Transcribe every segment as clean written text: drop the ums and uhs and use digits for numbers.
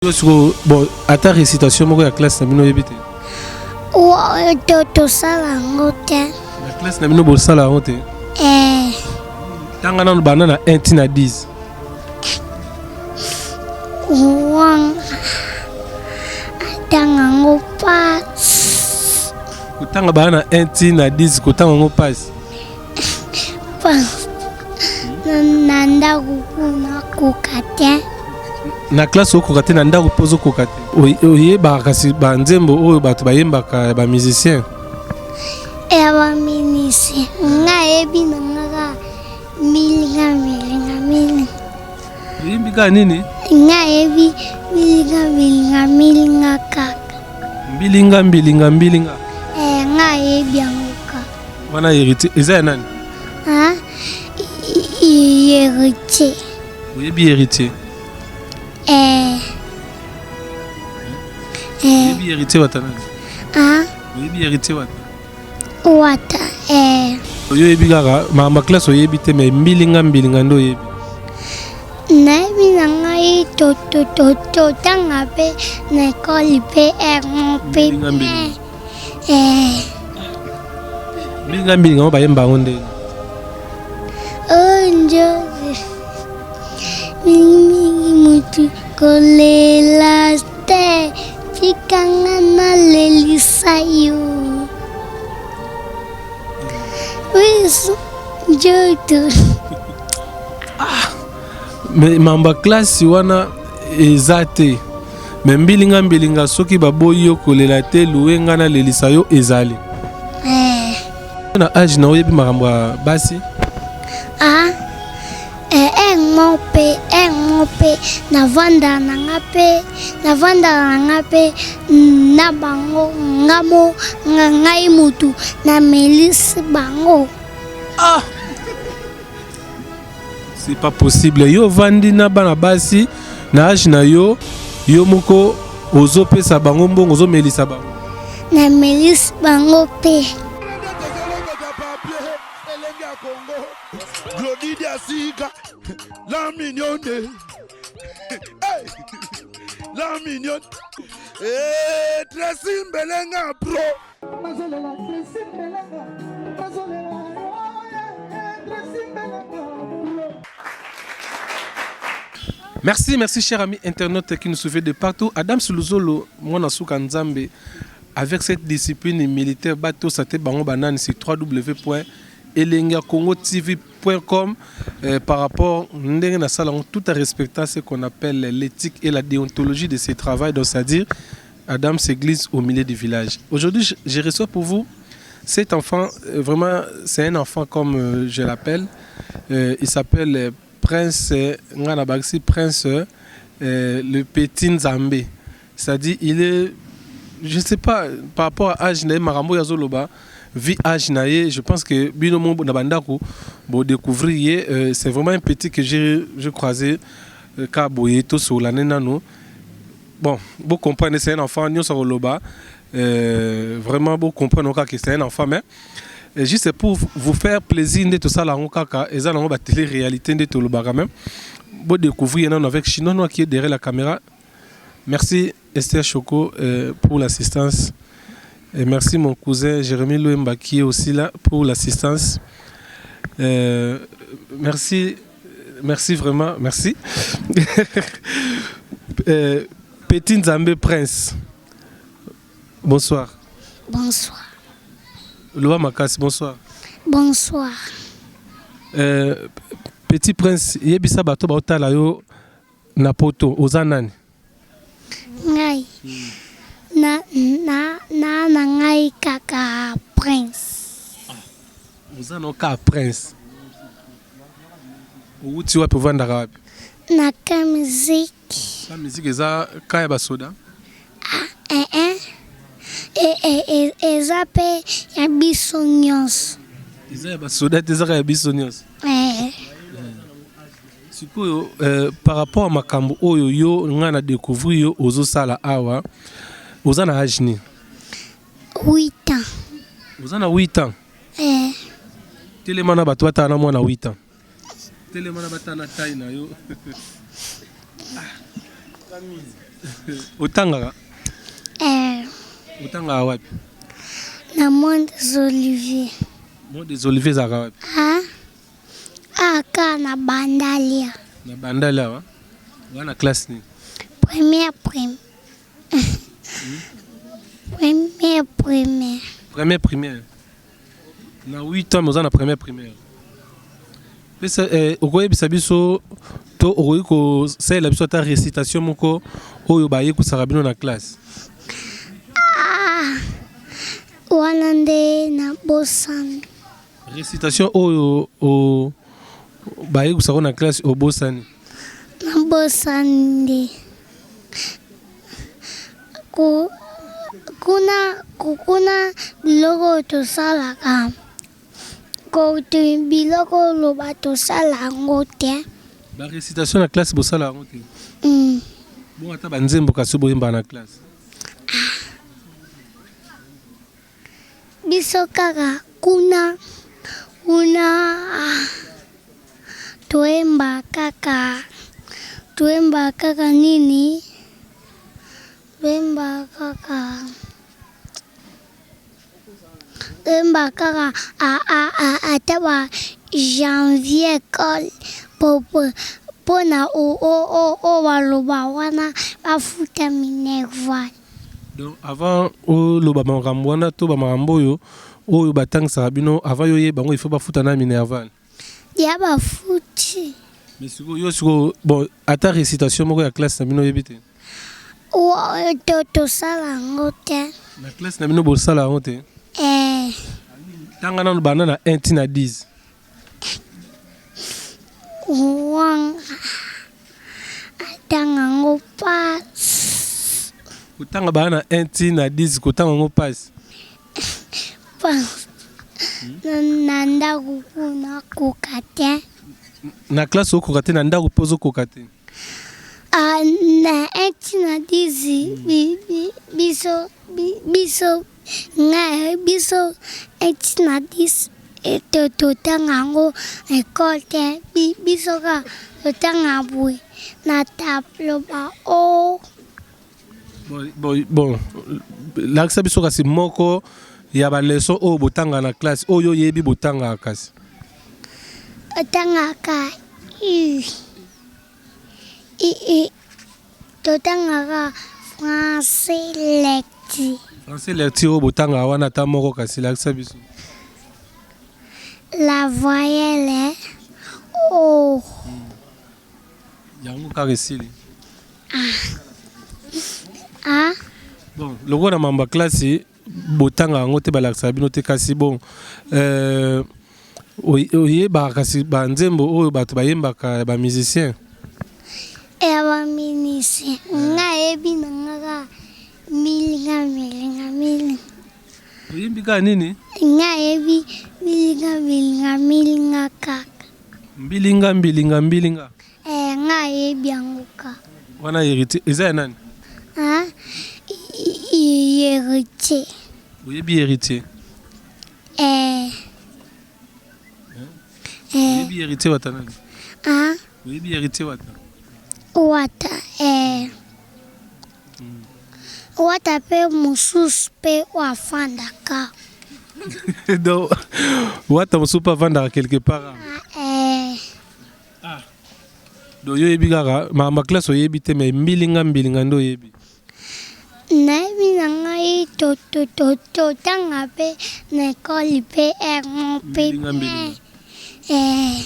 Yo sikoyo bon ata récitation moko ya classe na bino oyebi te? To tosala yango te. Na classe na bino bosala yango te? Eh. Tanga nanu banda na 1 ti na 10. Wanga atanga yango pasi. Kotanga banda na 1 ti na 10 kotanga yango pasi. Na ndako kuna koka te. Na classe okoka te, na ndako mpe ozokoka te. Oyebaka kasi banzembo oyo bato bayembaka ya bamusicien? Ya bamusicien nga ayebi na nga kaka milinga milinga milinga. Oyembi kaka nini? Nga ayebi milinga milinga milinga kaka. Mbilinga mbilinga mbilinga. Eh, nga ayebi yango kaka. Wana héritier eza ya nani? Ah, héritier. Oyebi héritier? Eh. Eh. Oyebi héritier wata nani? Ah. Oyebi héritier wata? Wata eh. Oyo oyebi kaka makambo ya classe oyebi te mais mbilinga mbilinga nde oyebi. Nayebi na ngai totanga mpe na ekole mpe r mpe Mbilinga mbilinga. Eh. Mbilinga mbilinga ngo bayemba yango ndenge. Oh njozi mingimingi mutu kolela te tikanga nalelisa yo wiso njoto. Mais mambo ya classe wana eza te. Mais mbilinga mbilinga soki baboyi yo kolela te luwe nga nalelisa yo ezali. Eh. Na age na oyebi makambo ya basi? Ah, eh, eh, mo mpe eh, mo mpe navandaka na nga mpe navandaka na nga mpe na bango nga mo nga ngai mutu namelisi bango. Ah! C'est pas possible. Yo vandi na bana basi na age na yo, yo moko ozopesa bango mbongo ozomelisa bango. Namelisi bango mpe. Glody Diasika, la mignonne. Hey, la mignonne. Hey, Tracy Mbelenga pro. Nazolela Tracy Mbelenga, nazolela oh, yeah, Tracy Mbelenga pro. Merci, merci cher ami internaute qui nous suivez de partout. Adam Luzolo, mwana suka Nzambe, avec cette discipline militaire, bateau sate bango banani sur www.elengiakongotv.com par rapport ndenge na sala tout en respectant ce qu'on appelle l'éthique et la déontologie de ce travail, donc c'est-à-dire Adam s'église au milieu du village. Aujourd'hui, je reçois pour vous cet enfant, vraiment, c'est un enfant comme je l'appelle. Il s'appelle Prince Ngana Baxi, Prince le petit Nzambe. C'est-à-dire, il est, je ne sais pas, par rapport à âge, makambo ya zoloba, vie âge na ye, je pense que bino mo na bandako, bo découvrir ye, c'est vraiment un petit que j'ai croisé, ka boye to sur l'année nano. Bon, vous comprenez, c'est un enfant, nous sommes loba. Vraiment, vous comprenez que c'est un enfant, mais juste pour vous faire plaisir de tout ça, là, on kaka, et ça, on va télé-réalité de tout le quand même. Vous découvrir non, avec Chinois qui est derrière la caméra. Merci Esther Choco pour l'assistance. Et merci mon cousin Jérémy Louemba qui est aussi là pour l'assistance. Merci, merci vraiment, merci. Petit Nzambe Prince, bonsoir. Bonsoir. Loa Makasi, bonsoir. Bonsoir. Petit Prince, yebisa bato baotala yo na poto, oza nani? Ngai. Na, na, na, na ngai kaka Prince. Ah, oza no kaka Prince. Outi wapi, ovandaka wapi? Na ka musique. Ka musique eza ka ya basoda? Ah, eh, eh. E, e, e, eza pe ya biso nyonso. Eza ya basoda te, ezaka ya biso nyonso. Eh. Sikoyo par rapport à makambo oyo yo nga na découvrir yo ozosala awa, oza na âge nini? 8 ans. Oza na 8 ans? Eh. Telema na bato batala na mwana 8 ans. Telema na batala na taille na yo. Ah. Otangaka? Eh. Otangaka wapi? Na Mont des Oliviers. Mont des Oliviers ezalaka wapi? Ah, ah kaka na Bandalia. Na Bandali awa? Oza na classe nini? Première prime. Première primaire. Première primaire. Na 8 ans mais oza na première primaire. Pesa eh, okoyebisa biso to okoki kosalela biso ata récitation moko oyo bayekusaka bino na classe. Ah, wana nde nabosani. Récitation oyo o bayekusaka na classe obosani. Nabosani nde. Ku, kuna, kuna biloko oyo tosalaka kote biloko oloba tosala yango te. Ba récitation na classe bosala yango te. Bon ata ba nzembo kasi boyemba na classe. Biso kaka kuna kuna ah, toyemba kaka toyemba kaka nini toyemba kaka toyemba kaka ata ba janvier école po mpona oyo baloba wana bafuta minerval. Donc avant oloba makambo wana to ba makambo oyo oyo batangisaka bino avant yo oyeba yango il faut bafuta na minerval. Ya bafuti. Mais sikoyo yo sikoyo bon ata récitation moko ya classe na bino oyebi te. To tosala yango te. Na classe na bino bosala yango te. Eh. Tanga nanu banda na 1 ti na 10. Wanga atanga yango pasi. Kotanga banda na 1 ti na 10 kotanga yango pasi. Na ndako kuna koka te. Na classe okoka te na ndako mpe ozokoka te. Ah, na 1 ti na 10 biso biso ngai biso 1 ti na 10 totanga yango ekole te biso kaka totanga boye na tableau ba o. Bon, bon, bon lakisa biso kasi moko ya ba leçon oyo botanga na classe oyo oyebi botangaka kasi. Totangaka u i i totangaka français lecture. Français lecture oyo botangaka wana ata moko kasi lakisa biso. La voyelle o. Yango kaka esili. Ah. Bon, lokola mambo ya classe botanga yango te balakisaka bino te kasi bon euh, oyebaka kasi banzembo oyo bato bayembaka ya bamusicien. Ya bamusicien nga yebi na nga kaka milinga milinga milinga. Oyembi kaka nini? Nga yebi milinga milinga milinga kaka. Mbilinga mbilinga mbilinga. Eh, nga yebi yango kaka. Wana héritier eza ya nani? Ah, héritier. Oyebi héritier? Eh. Eh. Oyebi héritier wata nani? Ah. Oyebi héritier wata? Wata eh. Wata mpe mosusu mpe oyo afandaka. Donc wata mosusu mpe avandaka quelque part. Ah, eh. Ah. Donc yo oyebi kaka makambo ya classe oyebi te mais mbilinga mbilinga nde oyebi. Nayebi na ngai totanga mpe na ekole mpe r mpe Mbilinga mbilinga. Eh.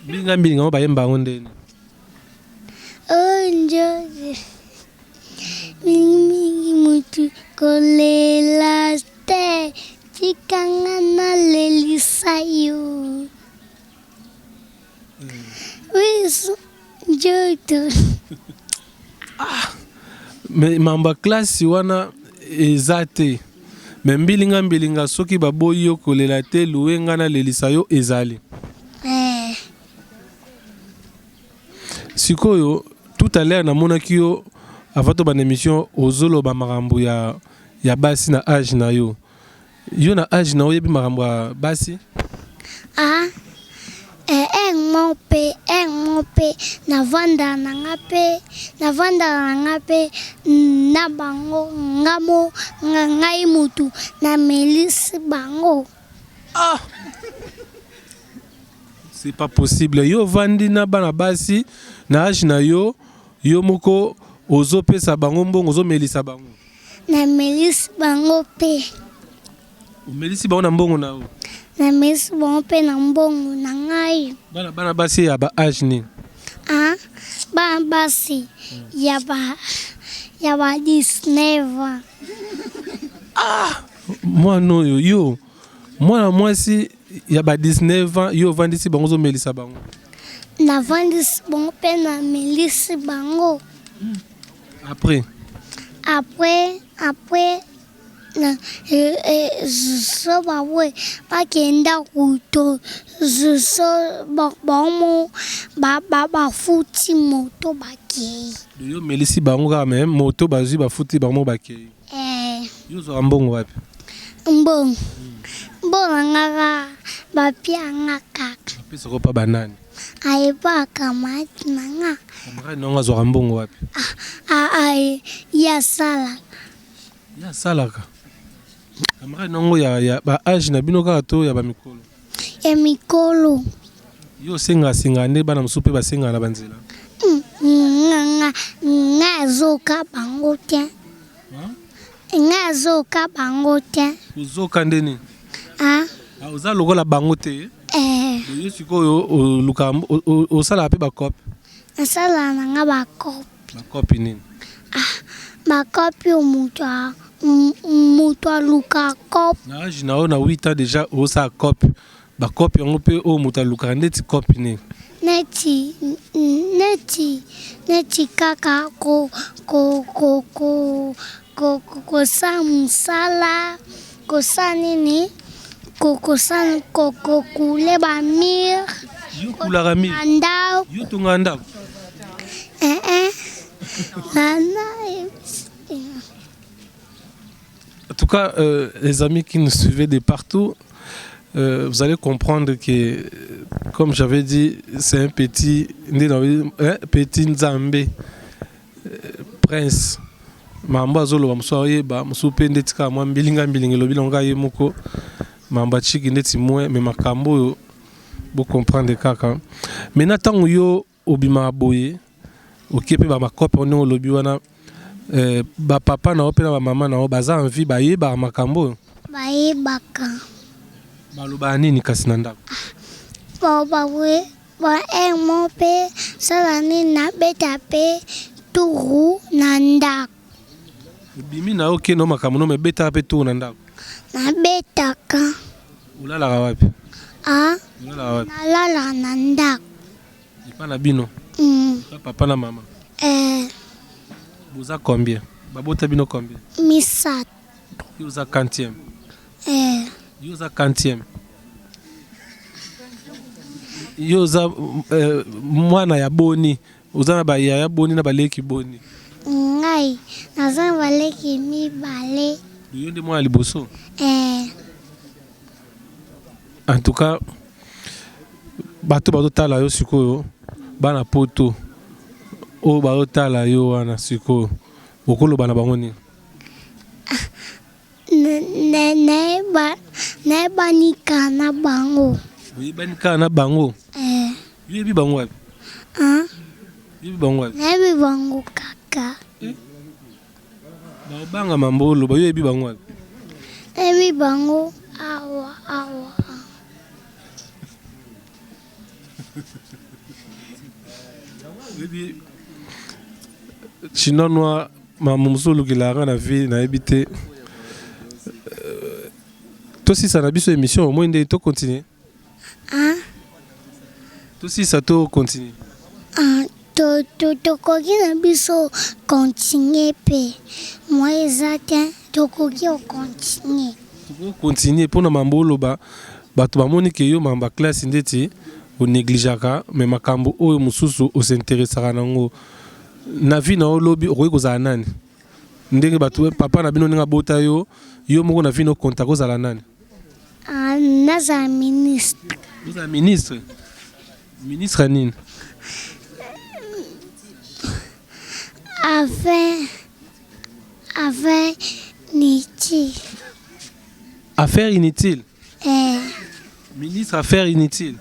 Mbilinga mbilinga ngo bayemba yango ndeni. Oyo njozi mingimingi mutu kolela te tikanga nalelisa yo biso njoto. Mais mambo ya classe wana eza te. Mais mbilinga mbilinga soki baboyi yo kolela te luwe nga nalelisa yo ezali. Eh. Sikoyo tout à l'heure namonaki yo avant tobanda émission ozoloba makambo ya, ya basi na age na yo. Yo na age na oyebi makambo ya basi? Ah, Eh mo mpe eh mo mpe navanda na nga mpe navandaka na nga mpe na bango nga mo ngai mutu namelisi bango. Ah! C'est pas possible. Yo ovandi na bana basi na age na yo, yo moko ozopesa bango mbongo, ozomelisa bango. Namelisi bango mpe. Omelisi bango na mbongo na yo? Namelisi bango mpe na mbongo na ngai. Bana bana basi ya ba age nini? Ah, bana basi ya ba ya ba 19 ans. Ah, mwana oyo yo mwana mwasi ya ba 19 ans yo ovandisi bango ozomelisa bango? Navandisi bango mpe namelisi bango. Après? Après, après na so bawe bakenda kuto so bango bafuti moto bakei. Yo omelisi bango kaka me moto bazwi bafuti bango bakei. Eh. Yo ozwaka mbongo wapi? Mbongo mbongo na nga kaka bapia nga kaka. Bapesaka yo pa banani? Ayepa camarade na nga. Camarade na yo azwaka mbongo wapi? Ah, ye asalaka. Ye asalaka? Camarade na yango ya, ya ba age na bino kaka to ya ba mikolo? Ya mikolo. Yo osengaka sengaka nde bana mosusu mpe basengaka na banzela? Nga nga nga azoka bango te. Nga azoka bango te. Ozoka nde nini? Ah? Ah, oza lokola bango te? Eh. Yo sikoyo oluka osalaka mpe bacope? Nasalaka na nga bacope. Bacope nini? Ah, bacope oyo moto moto aluka cope. Na age na yo na 8 ans déjà osala cope. Bacope yango mpe oyo moto alukaka ndeti cope nini? Neti neti neti kaka ko ko ko ko ko kosala mosala kosala nini kosala kokule ba mur. Yo okulaka mur? Ndako. Yo otongaka ndako? Eh eh. Nana. En tout cas, les amis qui nous suivaient de partout, vous allez comprendre que, comme j'avais dit, c'est un petit, hein, petit Nzambe, prince. Mambo azoloba mosusu aoyeba mosusu mpe ndeti kaka mwa mbilinga mbilinga elobi nango kaka ye moko mambo achiki ndeti mwe me makambo oyo bocomprendre kaka. Maintenant ntango yo obimaka boye okie mpe bamakope ndenge olobi wana bapapa na yo mpe na bamama na yo baza envie bayebaka makambo oyo? Bayebaka. Balobaka nini kasi na ndako? Bawe ba mo mpe sala nini nabeta mpe turu na ndako. Obimi na yo okende makambo no me betaka mpe turu na ndako? Nabetaka. Olalaka wapi? Ah? Olalaka wapi? Nalalaka na ndako. Epa na bino? Epa papa na mama? Eh. Boza combien? Babota bino combien? Misato. Yo oza quantième? Eh. Yo oza quantième? Yo oza mwana ya boni? Oza na bayaya boni na baleki boni? Ngai naza na baleki mibale. Yo nde mwana liboso? Eh. En tout cas, bato bazotala yo sikoyo bana poto oyo bazotala yo wana sikoyo okoloba na bango nini? Nayebani kaka na bango. Oyebani kaka na bango? Eh. Yo oyebi bango wapi? Ah? Oyebi bango wapi? Nayebi bango kaka. Eh? Baobanga mambo oloba, yo oyebi bango wapi? Nayebi bango awa awa. Oyebi chinois noir makambo mosusu olukelaka nga na vie nayebi te. Tosisa na biso émission omoi nde to continuer? Ah? Tosisa to continuer? Ah, tokoki na biso continuer mpe mwa eza te, tokoki kocontinue. Tokoki continuer mpona mambo oloba bato bamoni ke yo mambo ya classe ndeti onegligeaka me makambo oyo mosusu osinteresaka nango na vie na yo lobi okoki kozala nani? Ndenge bato papa na bino ndenge abota yo, yo moko na vie na okontaka ozala nani? Ah, nazala ministre. Ozala ministre? Ministre ya nini? Affaire affaire inutile. Affaire inutile? Eh. Ministre affaire inutile.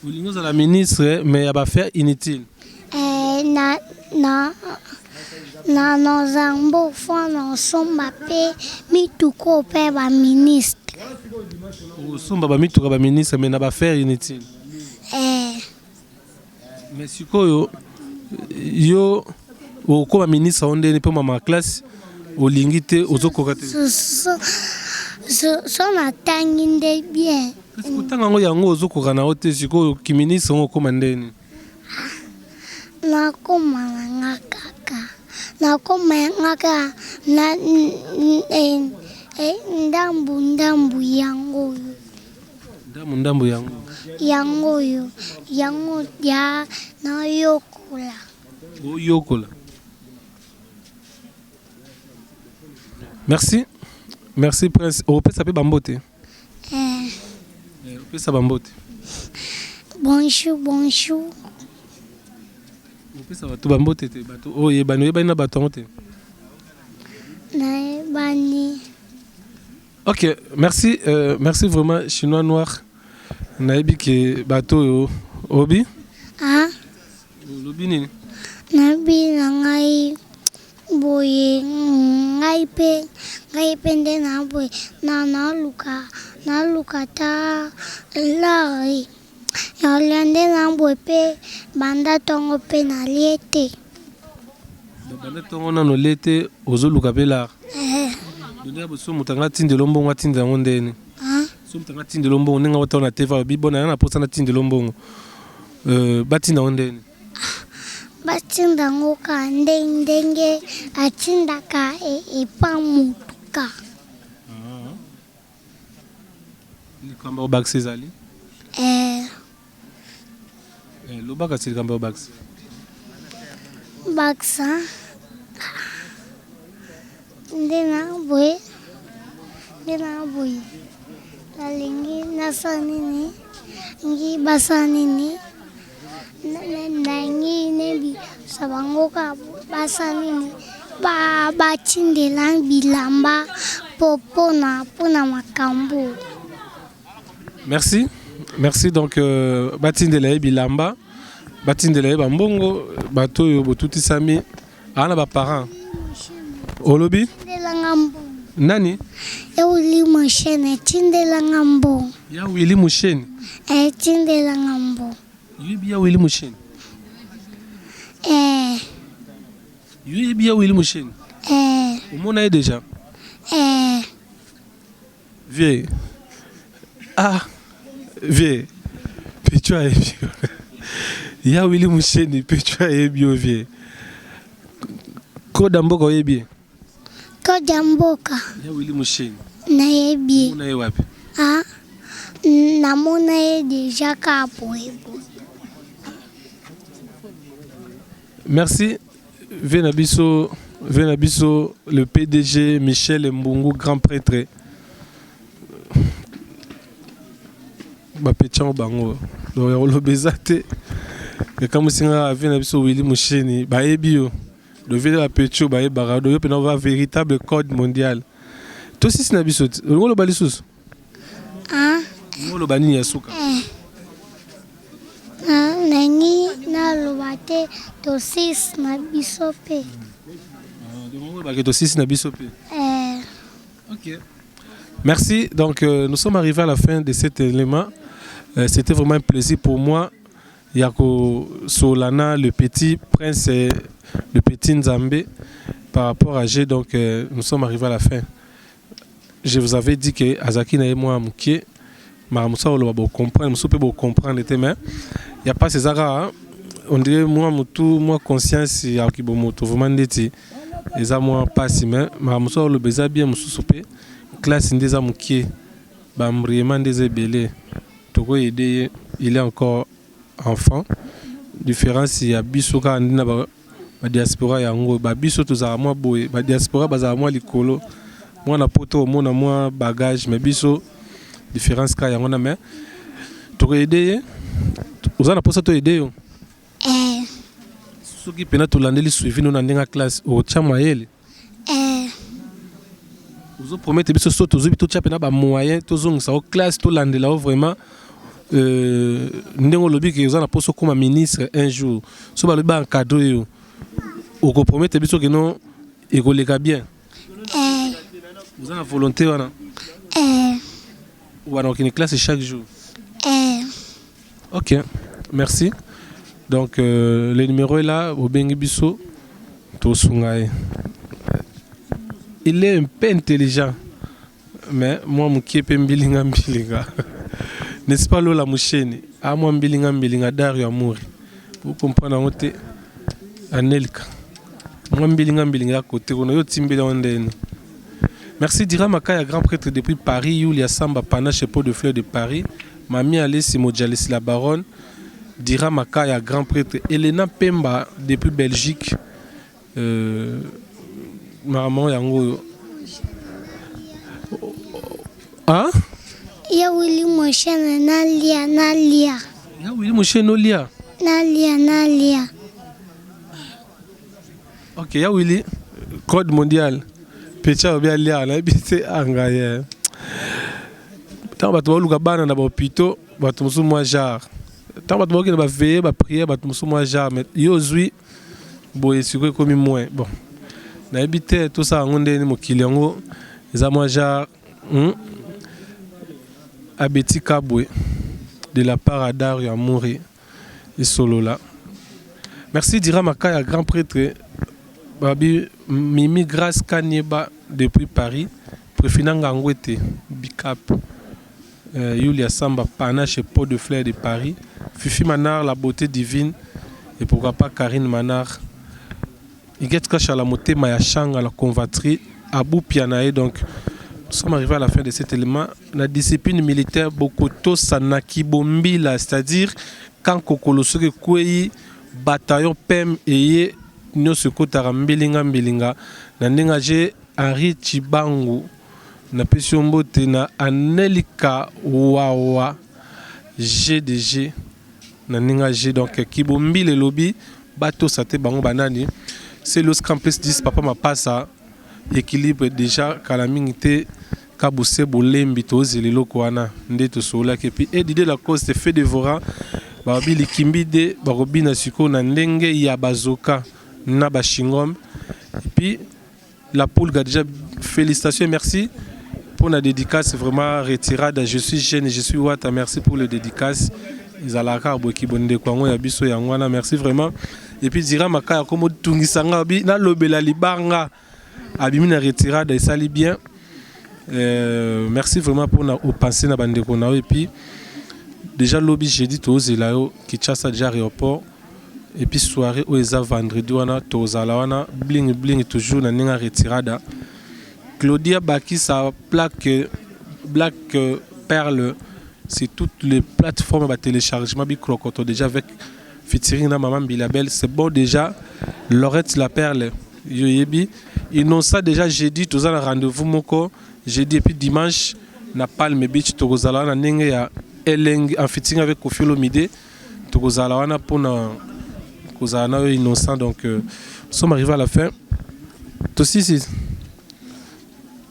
Olingi ozala ministre mais ya ba affaire inutile. Eh, na na na naza mbofa nasomba mpe mituka oyo mpe ba ministre. Osomba ba mituka ba ministre mais na ba affaire inutile. Eh. Mais sikoyo yo okoma ministre yango ndeni mpo mama classe olingi te ozokoka te. So, so, so natangi nde bien. Kasi kotanga yango yango ozokoka na yo te sikoyo kiministre yango okoma ndeni. Nakoma na nga kaka nakoma nga kaka na ndambu ndambu yango oyo. Ndambu ndambu yango. Yango oyo yango ya nayokola. Oyokola. Merci. Merci Prince. Opesa pe bambote. Eh. Eh, opesa bambote. Bonjour, bonjour. Opesa bato bambote te bato oyo oyebani oyebani na bato yango te. Nayebani. Ok, merci, euh, merci vraiment chinois noir. Nayebi ke bato oyo obi. Ah. Olobi nini? Nayebi na ngai boye ngai mpe ngai mpe nde na boye na naluka naluka ta lari ya nde na boye mpe banda ntongo mpe nalie te. Banda ntongo nano olie te ozoluka mpe lar. Eh. Donde boso moto anga atindelo mbongo atindela yango ndeni. So moto anga atindelo mbongo ndenge awata na TV alobi bona ya na posa natindelo mbongo. Euh, batinda yango ndeni. Batinda yango ka ndenge atindaka epa moto ka. Likambo ya kobakisa ezali? Eh. Eh, loba kasi likambo ya kobakisa. Bakisa nde na boye nde na boye nalingi nasala nini ngi basala nini nalingi nebisa bango kaka basala nini batindela bilamba po pona pona makambo. Merci merci donc euh, batindela ye bilamba batindela ye bambongo bato oyo botutisami aa na baparent olobi nani ya wili musheni etindelanga mbongo ya wili musheni etindelanga mbongo yoyebi ya wili musheni eh. yoyebi ya wili musheni eh. omona ye deja eh. Vieux ah vieux pecho ayebi yo ya Willy Musheni pecho ayebi yo vieux koda mboka oyebi ye koda mboka ya Willy Musheni nayebi ye omona ye wapi ah namona ye deja kaka boye boye merci Vieux na biso, vieux na biso le PDG Michel Mbungu grand prêtre ba pechango bango donc ya koloba eza te ekamwisi nga vieux na biso Willy Musheni bayebi yo donc vieux ba pecho bayebaka donc yo mpena va véritable code mondial tosisi na biso te olingi oloba lisusu Ah. Olingi oloba nini ya suka? Eh. Nalingi naloba te tosisi na biso mpe. Olobaka tosisi na biso mpe. Eh. Ok. Merci. Donc, euh, nous sommes arrivés à la fin de cet élément. Euh, C'était vraiment un plaisir pour moi. Yako Solana, le petit prince, le petit Nzambe, par rapport à G. Donc, euh, nous sommes arrivés à la fin. Je vous avais dit que azalaki na ye mwa mukie makambo mosusu akoloba bo comprendre mosusu pe bo comprendre te mais ya pasi eza kaka on dirait mwa mutu mwa conscience ya kibomoto vraiment ndeti eza mwa pasi mais makambo mosusu akoloba eza bien mosusu pe classe nde eza mukie ba embrayement nde eza ebele toko aider ye il est encore enfant difference ya biso kaka nde na ba Ba diaspora yango ba biso tozalaka mwa boye ba diaspora bazalaka mwa likolo mwana poto omona mwa bagage mais biso difference kaka yango na mais Tokoyede ye. Oza na posa toyede yo? Eh. Soki mpena tolandeli suivi no na ndenge ya classe, otya mayele? Eh. Ozopromete biso so tozwi, totya mpena bamoyen, tozongisa yo classe, tolandela yo vraiment, ndenge olobi ke oza na mposa okóma ministre un jour, so balobi baencadre yo, okopromete biso ke no ekoleka bien? Eh. Oza na volonté wana? Eh. Wana okende classe chaque jour? Eh. Ok, merci. Donc le numéro est là, obengi biso, tosunga ye. Il est un peu intelligent, mais moi mokie mpe mbilinga mbilinga, n'est-ce pas? Lola Musheni a mwa mbilinga mbilinga. Dario Amuri, okomprendre yango te. Anelka mwa mbilinga mbilinga ya kote kuna, yo timbeli yango ndeni. Merci Dira Makaya, grand prêtre depuis Paris. Yulia Samba, panache pot de fleurs de Paris. Mami Alessi Modjalisi, la baronne. Dira Makaya, grand prêtre. Elena Pemba depuis Belgique. Maman yango. Hein? Ya Willy Moshene, nalia, nalia. Ya Willy Moshene olia. Nalia, nalia. Ok, ya Willy, code mondial. Pecha obi alia nayebi te anga ye. Ntango bato baoluka bana na bahôpitaux, bato mosusu mwa genre. Ntango bato baokende baveillées, baprière, bato mosusu mwa genre, mais yo ozwi boye sikoyo ekomi moins bon. Nayebi te tosala yango ndeni, mokili yango eza mwa genre, Abeti Kabwe de la part à Dario Amouri esolola. Merci Dira Makaya, grand prêtre. Babi Mimi Grâce Kanyeba depuis Paris. Préfina Ngangwete Bicap. Yulia Samba Panache Pot de fleurs de Paris. Fifi Manar, la beauté divine, et pourquoi pas Karine Manar. Iget Kashala Motema ya Shanga la convatrie Abou Pianae. Donc nous sommes arrivés à la fin de cet élément. La discipline militaire Bokoto Sanaki Bombila, c'est-à-dire quand Kokolo soki kwei, bataillon PEM eye nyonso ekotaka mbilinga mbilinga na ndenge age. Henri Chibangu, napesi yo mbote na Anelika Wawa GDG na ndenge age. Donc Kibombila elobi batosa te bango banani. C'est le Campus 10 papa mapasa équilibre déjà kala mingi te. Kabuse bolembi, tozela eloko wana nde tosololaki. Et puis Edide Lacoste fait dévorant, babi likimbi de bakobina sikoyo na ndenge ya bazoka na bashingom. Et puis la Pulga déjà, félicitations et merci pour la dédicace. Vraiment retirade, je suis jeune, je suis wata, merci pour le dédicace. Ezalaka boki bondeko yango ya biso yango wana, merci vraiment. Et puis Dira Makaya komo tungisanga bi nalobela libanga abimi na retirade, esali bien. Merci vraiment pour na openser na bandeko na yo. Et puis déjà lobi jeudi tozela yo Kinshasa déjà aéroport. Et puis soirée oyo eza vendredi wana, tozala wana bling bling toujours na ndenge ya retirada. Claudia Bakisa plaque Black Perle, c'est toutes les plateformes de téléchargement bicrocoto déjà avec featuring na Maman Bilabel, c'est bon déjà. Laurette la Perle yo yebi Innocent déjà, jeudi toza na rendez-vous moko jeudi, et puis dimanche na Palm Beach tokozala na ndenge ya eleng en featuring avec Koffi Olomide. Tokozala wana mpona kozala na yo Innocent. Donc nous sommes arrivés à la fin. Tosisi,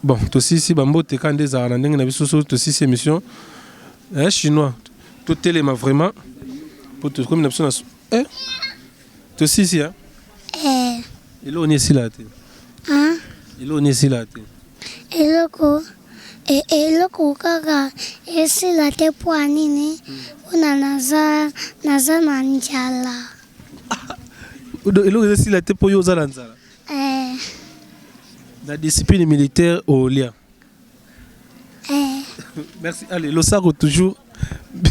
bon, tosisi bambote ka nde ezalaka na ndenge na biso. So tosisi émission, chinois, totelema vraiment po tokomi na biso na tosisi. Eh. Eloko ni esila te? Ah? Eloko ni esila te? Eloko kaka esila te. Mpo ya nini? Mpona naza na nzala. Eloko eza esila te mpo yo oza na nzala? Eh. Na discipline militaire olia? Eh. Merci, allez, losako toujours. Nde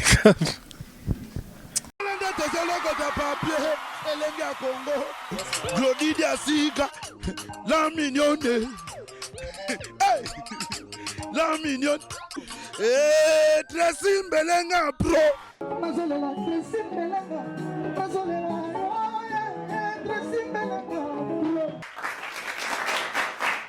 tozolokota papier elenge ya Kongo. Glodidi asika la mignonne. Hey! La mignonne. Tracy Mbelenga pro. Nazolela Tracy.